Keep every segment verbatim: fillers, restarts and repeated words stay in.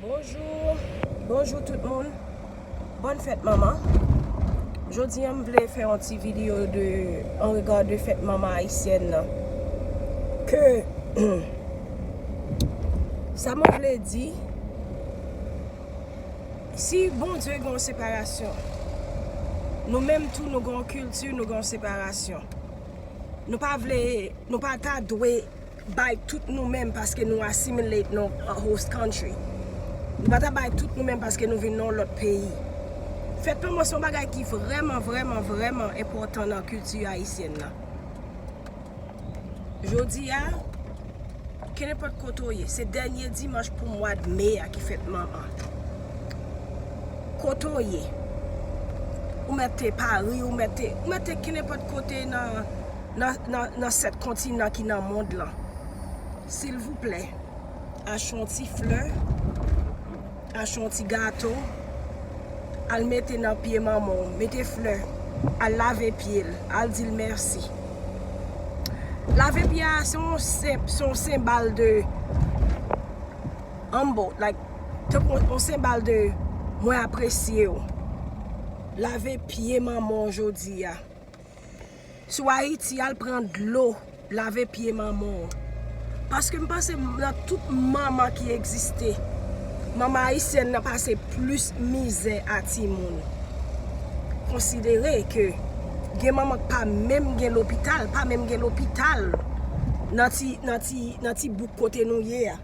Bonjou, bonjou tout moun. Bòn fèt manman. Jodi a m vle fè yon ti videyo de, an rega de fèt manman ayisyèn nan. Ke sa mwen vle di, si Bondye gen yon separasyon, nou menm tou nou gen yon kilti, nou gen yon separasyon. Nou pa vle, nou pa ta dwe bay tout nou menm paske nou assimilate nan a host country. Nou pa ta bay tout nou menm paske nou vin nan yon lòt peyi. Fèt manman se yon bagay ki vrèman, vrèman, vrèman enpòtan nan kilti ayisyèn nan. Jodi a, kenenpòt kote w ye, se dènye dimanch pou mwa de me a ki fèt manman. Kote w ye, ou mèt te Pari, ou mèt te, ou mèt te kenenpòt kote nan, nan, nan, nan sèt kontinan ki nan mond lan. Silvouplè, achte yon ti flè, achte yon ti gato, al mete nan pye manman w, mete flè, al lave pye l, al di l mèsi. Lave pye a se yon sen-, se yon senbal de humble, like, tankou yon senbal de mwen apresye w. Lave pye manman w jodi a. Si w Ayiti, al pran dlo, lave pye manman w. Paske m panse nan tout manman ki egziste, manman ayisyèn nan pase plis mizè a timoun. Konsidere ke gen manman k pa menm gen lopital, pa menm gen lopital nan ti, nan ti, nan ti bouk kote nou ye a.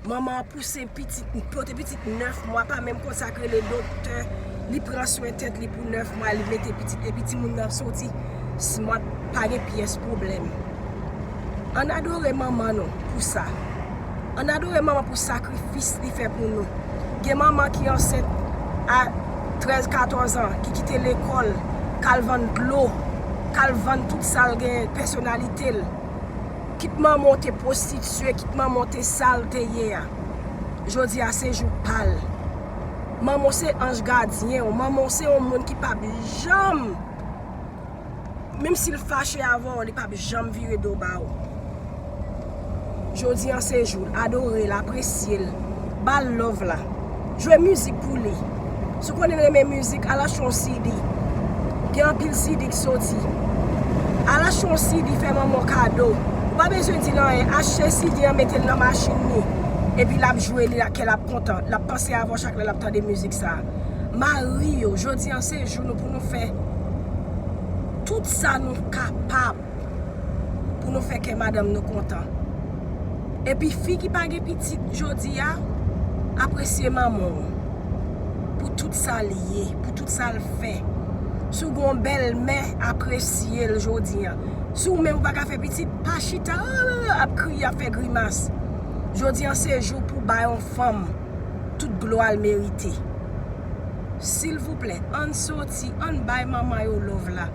Manman an pouse pitit, pote pitit nèf mwa, pa menm konn sa k rele doktè. Li pran swen tèt li pou nèf mwa, li mete pitit, epi timoun nan soti, s-, mwa, pa gen pyès pwoblèm. Ann adore manman nou pou sa. Ann adore manman pou sakrifis li fè pou nou. Gen manman ki ansent a trèz, katòz an, ki kite lekòl, k al vann dlo, k al vann tout sa l gen, pèsonalite l. Kit manman w te pwostitye, kit manman w te sa l te ye a. Jodi a se jou pa l. Manman w se anj gadyen w. Manman w se yon moun ki p ap janm, menm si l fache avè w, li p ap janm vire do ba w. Jodi a se jou l. Adore l, apresye l. Ba l love la. Jwe mizik pou li. Si w konnen l renmen mizik, al achte yon C D. Gen anpil C D k soti. Al achte yon C D, fè manman w kado. Ou pa bezwen di l anyen. Achte C D an, mete l nan machin li. Epi l ap jwe li, kè l ap kontan. L ap panse avè w chak lè l ap tande mizik sa a. Mari yo, jodi a se jou nou pou nou fè tout sa nou kapab pou nou fè kè madanm nou kontan. Epi fi ki pa gen pitit jodi a, apresye manman w pou tout sa l ye, pou tout sa l fè. Si w gen yon bèlmè, apresye l jodi a. Si w menm ou pa ka fè pitit, pa chita, ah, ap kriye, ap fè grimas. Jodi a se jou pou bay yon fanm tout glwa l merite. Silvouplè, ann soti, ann bay manman yo love la.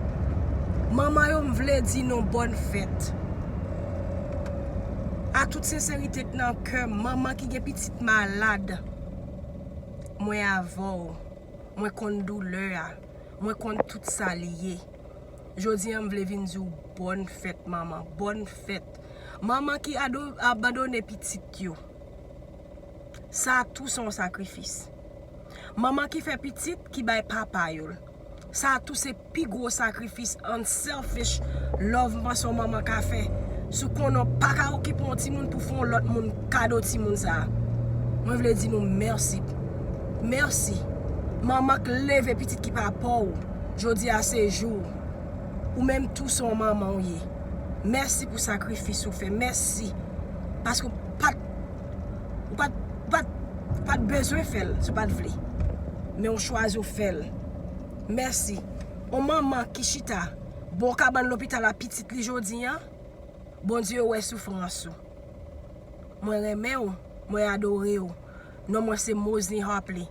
Manman yo, m vle di nou bòn fèt. A tout senserite k nan kè m, manman ki gen pitit malad, mwen avè w. Mwen konn doulè a. Mwen konn tout sa l ye. Jodi a, m vle vin di w bòn fèt, manman. Bòn fèt. Manman ki ado-, abandone pitit yo. Sa tou se yon sakrifis. Manman ki fè pitit, ki bay papa yo l. Sa tou se pi gwo sakrifis, unselfish love m panse yon manman ka fè. Si w konnen w pa ka okipe yon timoun pou fè yon lòt moun kado timoun sa a. Mwen vle di nou mèsi. Mèsi. Manman k leve pitit ki pa pa w. Jodi a se jou w. Ou menm tou se yon manman w ye. Mèsi pou sakrifis ou fè. Mèsi. Paske w pa t, ou pa t, ou pa t, ou pa t bezwen fè l si w pa t vle. Men w chwazi w fè l. Mèsi. Yon manman ki chita bò kabann lopital a pitit li jodi a, Bondye wè soufrans ou. Mwen renmen w, mwen adore w. Non mwen se Mosley Harpley.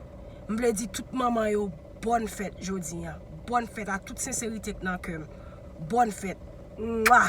M vle di tout manman yo bòn fèt jodi a. Bòn fèt a tout senserite k nan kè m. Bòn fèt. Mwa!